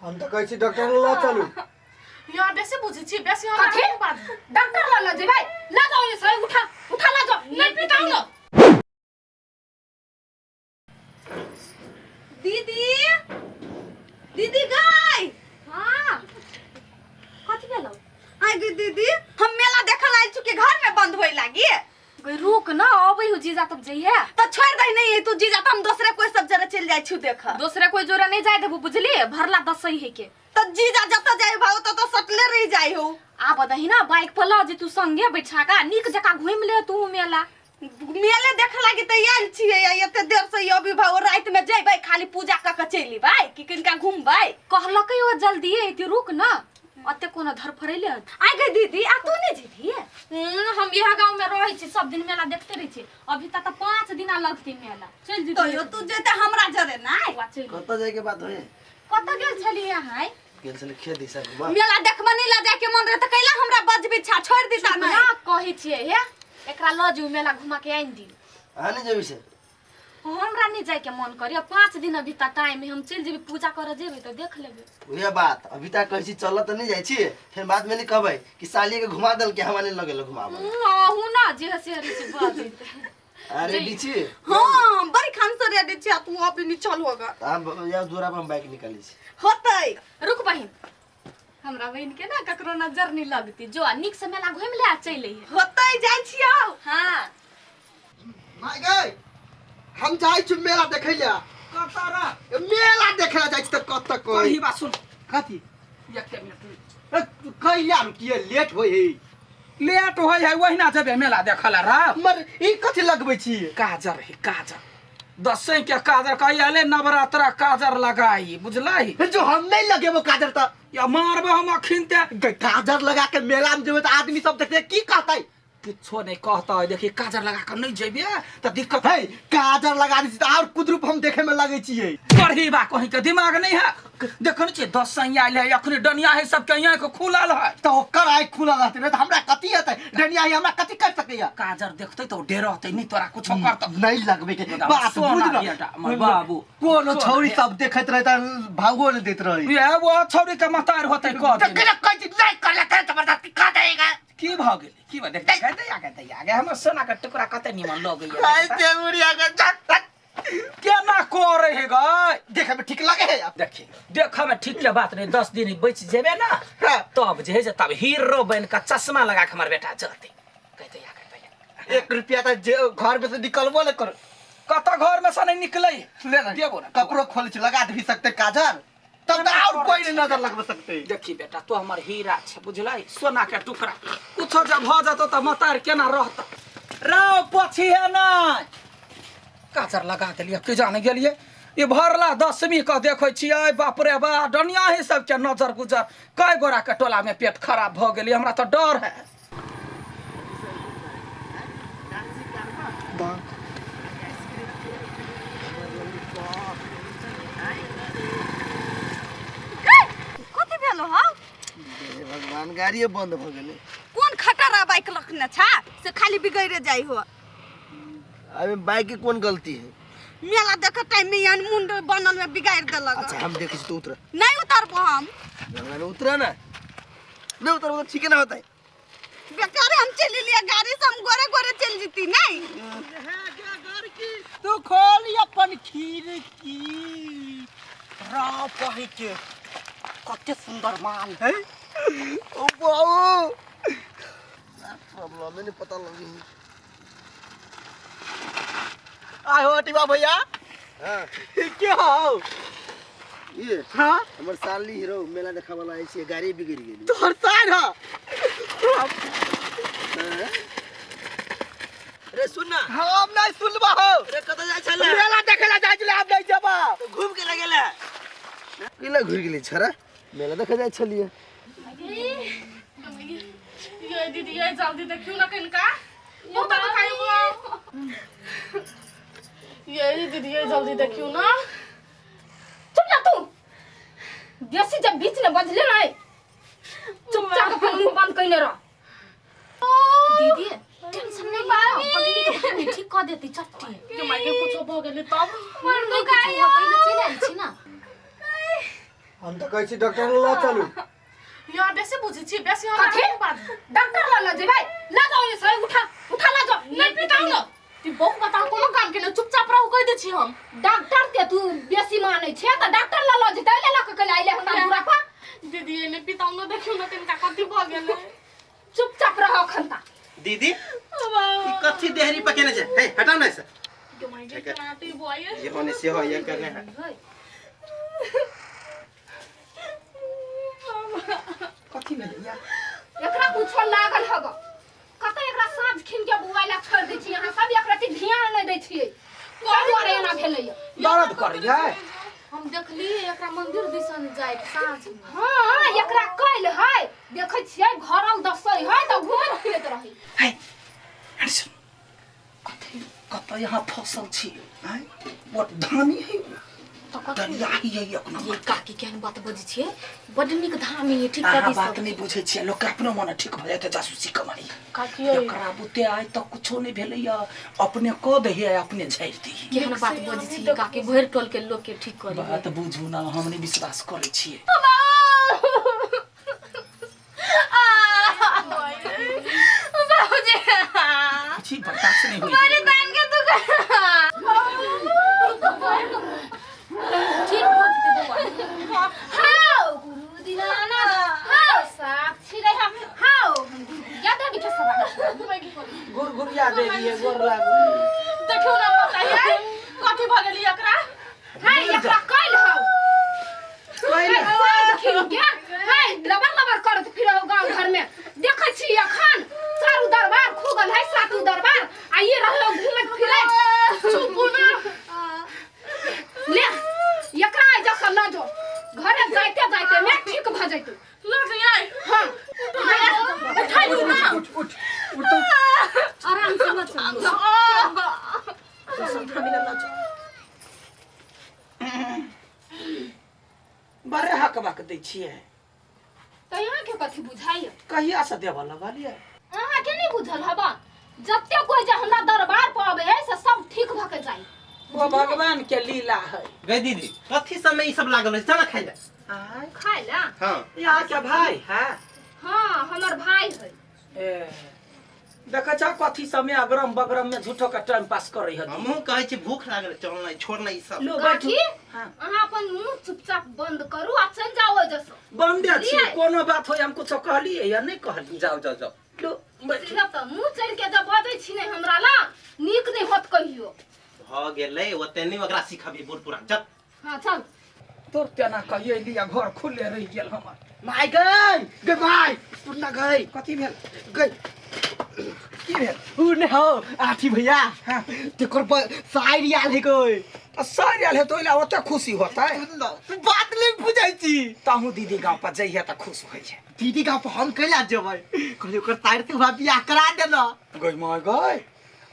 हम तऽ कहै छी डॉक्टर लग लऽ चलू। यहाँ बेसी बुझै छी, बेसी हमरा कथी? नहीं बाजू। डॉक्टर लग लऽ जेबै? लऽ जाओ ये सब, उठा उठा लऽ जाओ। नहीं पिटाउ न। दीदी, दीदी गाय। हाँ, कथी भेलौ? आइ गे दीदी, हम मेला देखल आयल छी के घर में बंद होय लागी। गई रुक न, अबै हो जीजा तब जइहे। तो छोड़ दे नहीं तू जीजा, तो हम दोसरे कोई सब जरा चल जाय छु देख। दोसरे कोई जोरा नहीं जाय देबू, बुझली? भरला दसई है के। तो जीजा जत जाय भाव तो सटले रह जाय हो। आब दही ना, बाइक पर ल जे तू संगे बैठा का नीक जका घुमि ले तू मेला। मेले देख लागी त आयल छियै, आ एते देर से अभी भाव रात में जइबै, खाली पूजा क के चलि अइबै कि किनका घुमबै। कहलकै ओ जल्दी एती, रुक न, अते कोनो धरफड़ैले हत। आइ गे दीदी, आ तू नहीं जेबही? हम इएह गाँव में रहै छी, सब दिन मेला देखते रहै छी। अभी तक तऽ 5 दिना लगतै मेला, चलि तो जेतै। यो तू जेते हमरा जरे नै। बौआ, चलि। कतऽ जाइके बात होय? कतऽ गेल छलियै अहाँ? गेल छलै खेत दिशा घुमा। मेला देखबे नहीं ल जाय के मन रहे त कैला हमरा बजबी छा, छोड़ दिता चुप नै। ना, कहै छियै हे, एकरा लऽ जू मेला घुमा के आनि दियौ। अहाँ नहि जेबी से? हमरा नहीं जाय के मन करियो, 5 दिन अभी तक टाइम है, हम चलि जेबै, पूजा करऽ जेबै तऽ देख लेबै। उहे बात अभी तक कहै छी चलऽ तऽ नहि जाइ छी, फेर बाद में नहि कहबै कि साली के घुमा देलकै, हमरा नहि लगेलक घुमाबऽ। अहूँ ना जे हसे हरे छी बाजैत। अरे रेडी छी? हां, बड़ी खान से रेडी छी, आ तू अभी नहीं चल होगा। तऽ हम या जोरा पर हम बाइक निकालै छी। होतै। रुक बहिन, हमरा बहिन के ना ककरो नजर नहीं लगती, जो आ नीक से मेला घुमि ले आ चलि अइहे। होतै, जाइ छियौ। हाँ। माय गै, हम जाइ छी मेला देखै ले। कतऽ रह? मेला देखै ले जाइ छी तऽ कतऽ कोइ कही बात सुन। कथी? एक मिनट। ए, तू कहिया रुकिए, लेट होइ है। लेट होइ है, ओहिना जेबे मेला देखऽ ले रह। मर ई कथी लगबै छी? काजर है, काजर, दसैं के काजर कहिया ले, नवरात्रा काजर लगाई, बुझलही? जो हम नहीं लगेबो काजर तऽ या मारबो हम अखिन ते। काजर लगा के मेला में जेबै तऽ आदमी सब देखते की कहतै? किछो नहीं कहतै। देखी, काजर लगा के नहीं जेबे तऽ दिक्कत है। काजर लगा दै छी तऽ आओर कुदरूप हम देखे में लगै छियै। पढ़ी बा कहीं के दिमाग नहीं है। देखै नहीं छियै दसैं आयल है, अखनी डनिया है सबके आँखि खुलल है। तऽ ओकर आँखि खुलल रहतै ने तऽ हमरा कथी हेतै? डनिया है हमरा कथी कर सकैया? काजर देखतै तऽ ओ डेरतै नहीं, तोरा कुछो करतौ। नहीं लगबै के मुदा बात सोना बुझ न। बेटा, हमर बाबू। कोनो सोना छौरी बेटा। सब देखैत रहै तऽ भागो नहि दैत रहै। ये वो छौरी के मतार होतै कह तऽ देने। केना कहै छी नहि करले तऽ जबरदस्ती कह देगा। की भऽ गेलै? की भऽ देख देख दैया के दैया गे, हमर सोना के टुकड़ा कते निमन लगैया। खाइ छै बुढ़िया के झट झट। केना करे हे गै? देखे में ठीक लगे है। देखी, देखे में ठीक के बात नहीं, 10 दिन बच जेबे ना हाँ। तब जे है से तब हीरो बन के चश्मा लगा के हमर बेटा जते कहते या कहते या। 1 रुपया तऽ जे घर में से निकलबो नहि कर। कत घर में से नहीं निकलै? ले ना। देबो ना। कपड़ो खोल छी लगा देबी सकते काजर, तब तऽ और कोई नहीं नजर लगबे सकते। देखी बेटा, तो हमर हीरा छै, बुझलै? सोना के टुकड़ा। कुछो जब भऽ जेतौ तऽ मतार केना रहतौ? रौ पोछी है नै काजर लगा देलियै, की जाने गेलियै ई भरला दसमी के देखै छियै। बाप रे बा, डनिया ही सबके नजर गुजर, कई गोरा के टोला में पेट खराब भऽ गेलै, हमरा तऽ डर है। कथी भेलो हौ? हे भगवान, गाड़िए बंद भऽ गेलै। कोन खटारा बाइक रखने छा से खाली बिगड़े जाइ हो। अबे बाइक के कोन गलती है? मेला देखे टाइम में यान मुंड बनल में बिगाड़ देलक। अच्छा हम देखै छी, तू उतर। नहीं उतरबो हम। भगवान, उतरा ना। नहीं उतरबो तो ठीक ना होता है। बेकार हम चलि लिया गाड़ी से, हम गोरे गोरे चलि जीती नहीं। तू खोल अपन खिड़की राव पही के कते सुंदर माल है। ओ बाबू, प्रॉब्लम नहीं पता लगी। आय हो टीबा भैया। हाँ। के हो? ये हाँ, हमर साली हीरो मेला देखा वाला आई छी, गाड़ी बिगड़ गेली। तोहर सार है? रे सुन ना। हम नहीं सुनबा हो। रे कतऽ जाइ छले? मेला देखे ला जाइ छले, आब नहीं जेबा। घूम के लगेला केला घुर गेली छरा, मेला देखा जाइ छलिए। ये दीदी, ये जल्दी देखियो ना कनका बहुत दुखाई हुआ। ये दीदी, ये जल्दी देखियो ना। चुप ना तू, बेसी जब बीच में बजले ना, चुपचाप अपन मुंह बंद कइने रह। दीदी टेंशन नहीं ले, पगली के भाभी ठीक कर देती चट्टी। के माय के कुछो भ गेलै तब? मर दुखाई पहिले चलि आयल छी ना। हम तऽ कहै छी डॉक्टर लऽ चलू। यहाँ बेसी बुझै छी, बेसी हमरा कथी? नहीं बाजू। डॉक्टर लग लऽ जेबै? लऽ जाओ ये से, उठा उठा लऽ जाओ। नहीं पिताऊ न ती बहु बताऊ, कोनो काम के नहीं, चुपचाप रहू कहि दै छी हम। डॉक्टर के तू बेसी मानै छे तऽ डॉक्टर लग लऽ जेतै, ले लऽ के कैला अइले हमरा दूरा पर? दीदी एने पिताऊ न, देखियौ न कनिका कथी भऽ गेलै। चुपचाप रह अखन ता। दीदी, ई कथी देहरी पकेने छै? हे, हटाउ ने से। गे माय गे, केना ती बॉय जे होने से हो ये करने है। कथी भेलैया? एकरा कुछो लागल हग कतऽ, एकरा साँझ खिन के बुआइ ला छोड़ि दै छी अहाँ सब, एकरा ती ध्यान नहि दै छियै, ताहि दुआरे एना भेलैया। दर्द करैया? हम देखली एकरा मंदिर दिसन जाइत साँझ में। हाँ, एकरा कैल है देखै छियै, घरल दसै है तऽ घुमैत फिरैत रहै। है अरे सुन, कथी कतऽ यहाँ फसल छी? आँय, बड़ धामी है, दरियाही है अपना। ये काकी केहन बात बजै छियै, बड नीक धामी है, ठीक अहाँ करी बात सब। नहि बुझै छियै, लोकके अपनो मन ठीक भऽ जायत जासूसी कमाई। काकी एकरा बुते आइ तक कुछो नहि भेलैया, अपने कऽ दही आ अपने झाड़ि दही। केहन बात बजै छियै काकी, भरि टोल के लोक के ठीक करी। बात बुझू ना, हम नहि विश्वास करै छियै। बाबूजी, छी, बर्दाश्त नहि होइ। बड़ी दान के दुकान। ठीक भऽ जेतै बौआ। हाउ गुरु दीनानाथ, हाउ साक्षी रहा, हाउ हम गुरु गुरिया देवी के सभा। गुर गुरिया देवी है, गोर लागू। देखियौ न पता है कथी भऽ गेली एकरा। हाय, एकरा कैल हौ कैल? साँझ खिन के हाय लबर लबर करत फिरौ गाँव घर में। देखै छी अखन चारू दरबार खुगल है, सातू दरबार, आ ये रहो घूमत फिरैत। चुपू ना। ले एकरा एजा से लऽ जो, घरे जाइते जाइते में ठीक भऽ जैतौ। लऽ जइयै? हाँ। उठाइयो ना। उठ उठ उठ तऽ। आराम से लऽ चलू। बड़े हक बक दै छियै। तऽ अहाँके कथी बुझाइए? कहिया से देबऽ लगलियै? अहाँके नहि बुझल हबा, जते कोइ जे हमरा दरबार पर अबै है से सब ठीक भऽ के जाइ। ओ भगवान के लीला है। गई दीदी, कथी सब में ई सब लागल है? चल खाइ ले। आय? खाय ला। हाँ। यहाँ के भाई है? हाँ, हमर भाई है। ए, देखै छ कथी समय अगरम बगरम में झूठो के टाइम पास करै है। हमहूँ कहै छी भूख लागल, चल ना, छोड़ ना ई सब। लो बैठू। काकी, हाँ। अहाँ अपन मुंह चुपचाप बंद करू आ चलि जाउ ओहि जसँ। बंदे छी। बुझलियै? कोनो बात होय, हम कुछो कहलियै या नहि कहलियै? जाओ जाओ जाओ। लो बैठू। सीधा तऽ मुंह चढ़ि के जब बजै छी ने हमरा ला, नीक नहि होत कहियो। भऽ गेलै ओते नहि, ओकरा सिखबी बूढ़ पुरान, चल। हाँ चल। तोर तेना कहिए लिया, घर खुले रहि गेल हमर। माय गई, गे माय, सुन ना गई। कथी भेल? गई। की भेल? उ नहीं हो आठी भैया। हाँ। तेकर साइड आयल है कोई। आ सारि आयल है तो ओइला ओते खुशी होतै? तू बात नहीं बुझै छी। ताहू दीदी गाँव पर जइहे तऽ खुश होइ छै। दीदी गाँव पर हम कैला जेबै? कहलियै ओकर साइड से वहाँ बियाह करा देना। गई माय गई,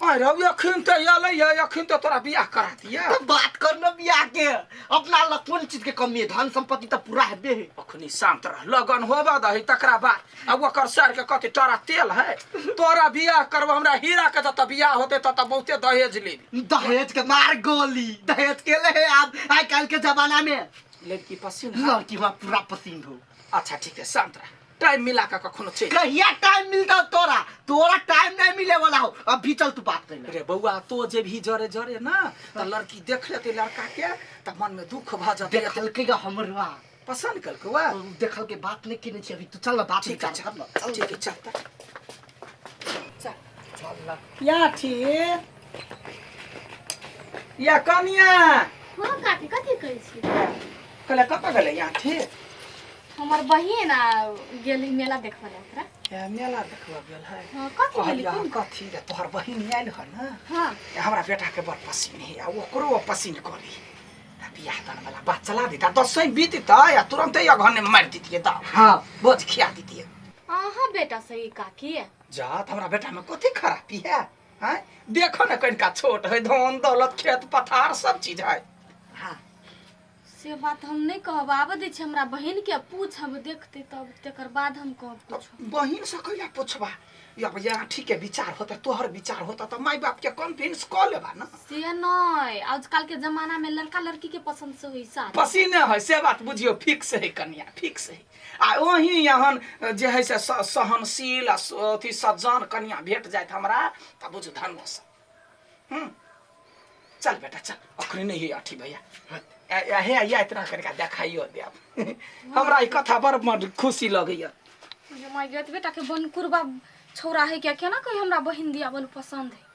आय रौ, अखन तऽ एलै है, अखन तऽ तोरा बियाह करा दिया? तो बात करना बियाह के, अपना लग कोन चीज के कमी है? धन संपत्ति तो पूरा हेबे है। अखनी शांत रह, लगन होबा दही तकरा बाद। आ ओकर सर के कथी तोरा तेल है? तोरा बियाह करब हमरा हीरा के जतऽ बियाह होतै ततऽ बहुते दहेज लेबी। दहेज के मार गोली, दहेज के ले है अब आइ काल्हि के जमाना में। लड़की पसीन है? लड़की वहाँ पूरा पसीन हो। अच्छा ठीक है, शांत रह, टाइम मिला के कखनो चलि। कहिया टाइम मिलता तोरा? तोरा टाइम नहीं मिले वाला हो, अभी चल तू बात कर। रे बौआ, तो जे भी जरे जरे ना तऽ लड़की देख लेतै लड़का के तऽ मन में दुख भऽ जेतै। देखलकै गा हमरवा। पसंद कलकै वा? देखल के बात नहीं केने छी अभी, तू चल ना बात ठीक है। विचार चल। कर ना, चल। ठीक है, चल तऽ। चल ना। या ठीक या कनिया। हाँ काकी, कथी कहै छी? कहले कतऽ गेलै यहाँ ठीक? हमर बहिन आ गेल मेला देखबऽ लए ओकरा। ए, मेला देखबऽ गेल है? हाँ, कथी भेलै? कहलियै कोन? कथी रे, तोहर बहिन आयल है ना? हाँ। हमरा बेटा के बड़ पसीन है आ ओकरो पसीन करी, आ बियाह दान वाला बात चला देता, दसैँ बीततै आ तुरंते अगहन में मारि दितियै दाव। हाँ। भोज खिया दितियै। अहाँ बेटा सही काकी? जात हमरा बेटा में कथी खराबी है? आँय, देखो ने कनिका छोट है, धन दौलत खेत पथार सब चीज है। हाँ। से बात हम नहीं कहब, आबे दै छै हमरा बहिन के, पूछब देखते तब तकर बाद हम कहब कुछ। बहिन से कैला पूछबा? या भैया ठीक है विचार होता, तोहर विचार होता तो माय बाप के कॉन्फिडेंस कऽ लेबा ना। से नहीं, आजकल के जमाना में लड़का लड़की के पसंद से हुई शादी। पसीने है से बात बुझियो, फिक्स है कन्या, फिक्स है। आ वही यहाँ जे है से सहनशील आ अथी सज्जन कन्या भेट जायत हमरा तऽ बुझ धन सब। चल बेटा चल, अखनी नहीं है अठी भैया हे या इतना करके देखाइयो देब हमरा ई कथा बड़ मन खुशी लगैया। माय गेट बेटा के बनकुरबा छौरा है क्या, केना कही हमरा बहिन दिया बोल पसंद है।